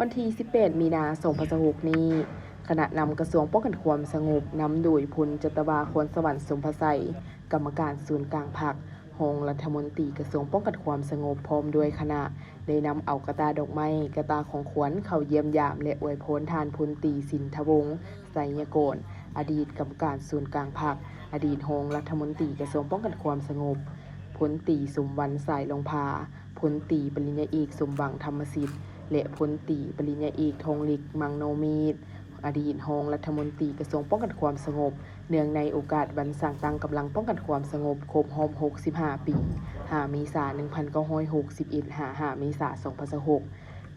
ວັນທີສິບແປດ ມີນາ ສອງພັນຊາວຫົກນີ້, ຄະນະນຳກະຊວງປ້ອງກັນຄວາມສະຫງົບ ນຳໂດຍ ພົນຈັດຕະວາ ຄອນສະຫວັນ ສົມພະໄຊ, ກຳມະການສູນກາງພັກ, ຮອງລັດຖະມົນຕີກະຊວງປ້ອງກັນຄວາມສະຫງົບ ພ້ອມດ້ວຍຄະນະ ໄດ້ນຳເອົາກະຕ່າດອກໄມ້, ກະຕ່າຂອງຂວັນ ເຂົ້າຢ້ຽມຢາມ ແລະ ອວຍພອນທ່ານ ພົນຕີ ສິນທະວົງ ໄຊຍະກອນ ອະດີດກຳມະການສູນກາງພັກ, ອະດີດຮອງລັດຖະມົນຕີກະຊວງປ້ອງກັນຄວາມສະຫງົບ, ພົນຕີ ສົມວັນ ສາຍຫຼອງພາ, ພົນຕີປະລິນຍາເອກ ສົມຫວັງ ທຳມະສິດ ແລະ ພົນຕີປະລິນຍາເອກ ທອງເລັກ ມັງໂນເມດ, ອະດີດຮອງລັດຖະມົນຕີກະຊວງປ້ອງກັນຄວາມສະຫງົບ, ເນື່ອງໃນໂອກາດວັນສ້າງຕັ້ງກຳລັງປ້ອງກັນຄວາມສະຫງົບຄົບຮອບຫົກສິບຫ້າປີ, ຫ້າ ເມສາ ໜຶ່ງພັນເກົ້າຮ້ອຍຫົກສິບເອັດ ຫາ ຫ້າ ເມສາ ສອງພັນຊາວຫົກ.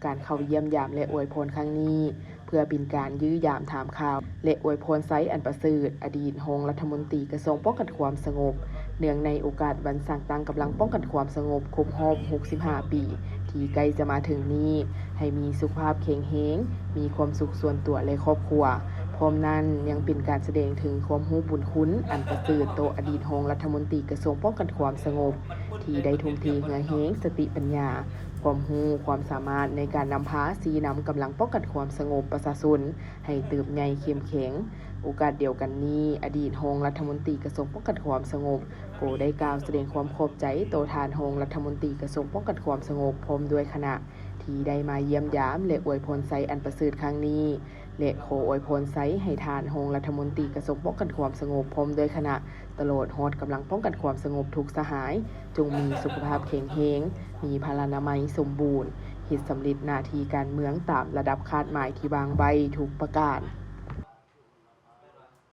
ການເຂົ້າຢ້ຽມຢາມ ແລະ ອວຍພອນຄັ້ງນີ້ ເພື່ອເປັນການຢ້ຽມຢາມຖາມຂ່າວ ແລະ ອວຍພອນໄຊອັນປະເສີດ ອະດີດຮອງລັດຖະມົນຕີກະຊວງປ້ອງກັນຄວາມສະຫງົບ, ເນື່ອງໃນໂອກາດວັນສ້າງຕັ້ງກຳລັງປ້ອງກັນຄວາມສະຫງົບຄົບຮອບຫົກສິບຫ້າປີ ທີ່ໃກ້ຈະມາເຖິງນີ້, ໃຫ້ມີສຸຂະພາບແຂງແຮງ, ມີຄວາມສຸກສ່ວນຕົວ ແລະ ຄອບຄົວ. ພ້ອມນັ້ນ, ຍັງເປັນການສະແດງເຖິງຄວາມຮູ້ບຸນຄຸນອັນປະເສີດຕໍ່ອະດີດຮອງລັດຖະມົນຕີກະຊວງປ້ອງກັນຄວາມສະຫງົບ ທີ່ໄດ້ທຸ່ມເທເຫື່ອແຮງ, ສະຕິປັນຍາ, ຄວາມຮູ້, ຄວາມສາມາດໃນການນຳພາຊີ້ນຳກຳລັງປ້ອງກັນຄວາມສະຫງົບປະຊາຊົນໃຫ້ເຕີບໃຫຍ່ເຂັ້ມແຂງ. ໂອກາດດຽວກັນນີ້, ອະດີດຮອງລັດຖະມົນຕີກະຊວງປ້ອງກັນຄວາມສະຫງົບ ກໍໄດ້ກ່າວສະແດງຄວາມຂອບໃຈຕໍ່ທ່ານຮອງລັດຖະມົນຕີກະຊວງປ້ອງກັນຄວາມສະຫງົບ ພ້ອມດ້ວຍຄະນະ ທີ່ໄດ້ມາຢ້ຽມຢາມ ແລະ ອວຍພອນໄຊອັນປະເສີດຄັ້ງນີ້ ແລະ ຂໍອວຍພອນໄຊໃຫ້ທ່ານຮອງລັດຖະມົນຕີກະຊວງປ້ອງກັນຄວາມສະຫງົບ ພ້ອມດ້ວຍຄະນະ ຕະຫຼອດຮອດກຳລັງປ້ອງກັນຄວາມສະຫງົບທຸກສະຫາຍ ຈົ່ງມີສຸຂະພາບແຂງແຮງ, ມີພະລານາໄມສົມບູນ, ເຮັດສຳເລັດໜ້າທີ່ການເມືອງຕາມລະດັບຄາດໝາຍທີ່ວາງໄວ້ທຸກປະການ.